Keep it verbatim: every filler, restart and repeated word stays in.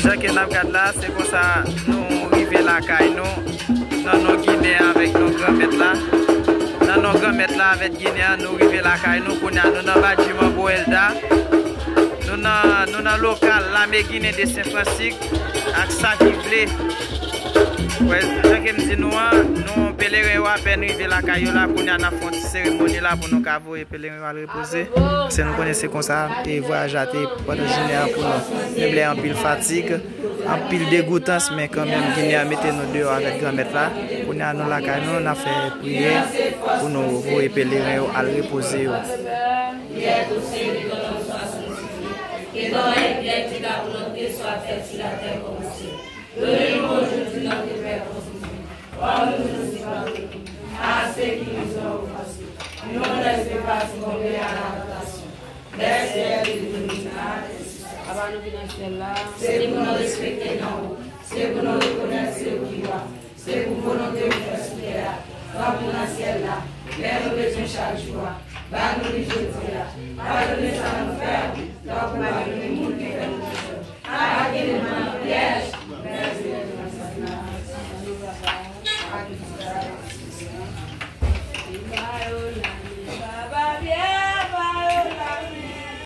Jan ke n ap gad la, se konsa nou rive lakay nou. Nan non Ginen avèk non Granmèt la. Nan non Granmèt la avèk Ginen an, nou rive lakay nou. Kounye a, nou nan Badjiman Boelda. Nou nan, nou nan lokal Lame Ginen de Sen Fransik ak sa ki vle. Wè, jan ke m di nou an, nou peleren yo apèn rive lakay yo la. Kounye a, n ap fè yon ti seremoni la pou nou ka voye peleren yo al repoze. Paske nou konnen se konsa, e vwayaj la te pandan jounen an pou nou. Menm lè anpil fatig, anpil degoutans, men kanmenm, Ginen an mete nou deyò avèk Granmèt la. Kounye a, nou lakay nou, n ap fè priyè pou nou voye peleren yo al repoze yo. Prière au Seigneur, que ton nom soit sanctifié, que ton règne vienne, que ta volonté soit faite sur la terre comme au ciel. Donne-nous aujourd'hui notre pain quotidien. Pardonne-nous aussi pardonne à ceux qui nous ont offensés. Ne nous laisse pas succomber à la tentation, mais délivre-nous du mal. Papa nou ki nan syèl la. Se pou nou respekte nan ou. Se pou nou rekonèt se ou ki wa. Se pou volonte w fè sou tè a, tankou nan syèl la. Pen nou bezwen chak jou a, ba nou li jodi a. Padone sa nou fè, tankou